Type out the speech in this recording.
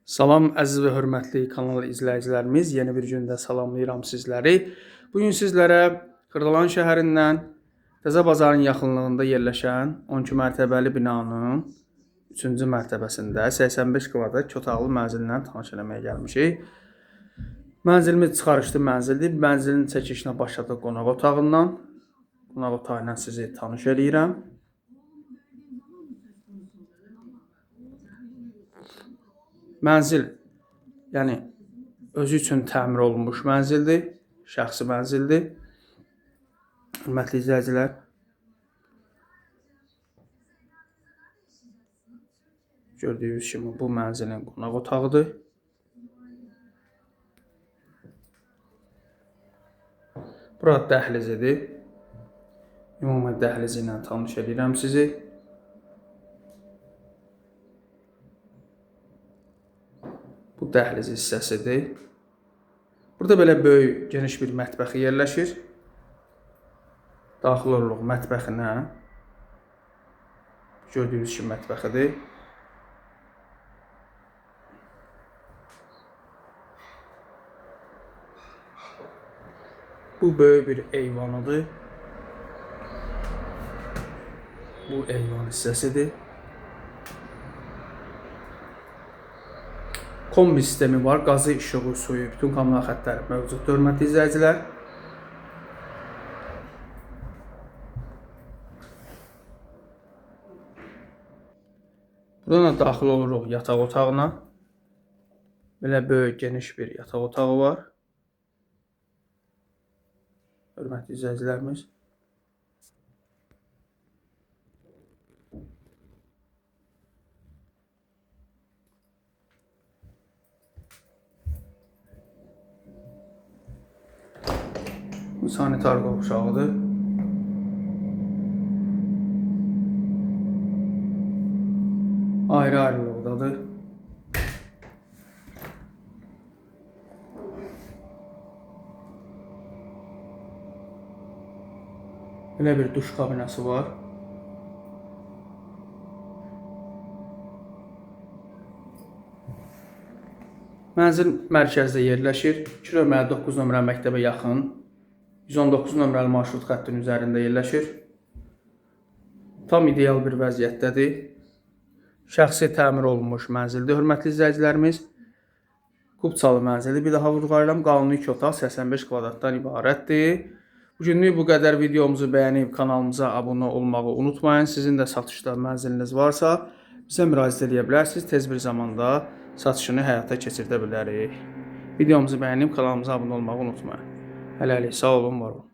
Salam əziz və hörmətli kanal izləyicilərimiz, yeni bir gündə salamlayıram sizləri. Bu gün sizlərə Xırdalan şəhərindən Təzə Bazarın yaxınlığında yerləşən 12 mərtəbəli binanın 3-cü mərtəbəsində 85 kvadrat 2 otaqlı mənzilindən tanış eləməyə gəlmişik. Mənzilimiz çıxarışlı mənzildir. Mənzilin çəkilişinə başladıq qonaq otağından. Qonaq otağı ilə sizi tanış eləyirəm. Mənzil, yəni özü üçün təmir olunmuş mənzildir, şəxsi mənzildir. Hörmətli izləyicilər, gördüyünüz kimi bu mənzilin qonaq otağıdır. Bura dəhlizidir. Ümumi dəhlizi ilə tanış edirəm sizi. Bu dəhliz hissəsidir. Burada belə böyük, geniş bir mətbəxi yerləşir. Daxil oluruq mətbəxinə. Gördüyünüz kimi mətbəxidir. Bu böyük bir eyvanıdır. Bu eyvan hissəsidir. Kombi sistemi var. Qazı, işığı, suyu, bütün kommunal xəttləri mövcuddur, hörmətli izləyicilər. Buradan da daxil oluruq yataq otağına. Belə böyük, geniş bir yataq otağı var. Hörmətli izləyicilərimiz. Bu sanitar qovşağıdır. Ayrı-ayrılıqdadır. Belə bir duş kabinası var. Mənzil mərkəzdə yerləşir. 2 nömrəli 9 nömrəli məktəbə yaxın. 119 nömrəli marşrut xəttinin üzərində yerləşir. Tam ideal bir vəziyyətdədir. Şəxsi təmir olunmuş mənzildir, hörmətli izləyicilərimiz. Kubçalı mənzildir. Bir daha vurğulayıram, qanuni 2 otaq 85 kvadratdan ibarətdir. Bugünlük bu qədər. Videomuzu bəyənib kanalımıza abunə olmağı unutmayın. Sizin də satışda mənziliniz varsa bizə müraciət edə bilərsiniz. Tez bir zamanda satışını həyata keçirdə bilərik. Videomuzu bəyənib kanalımıza abunə olmağı unutmayın. Hələlik, sağ olun, var olun.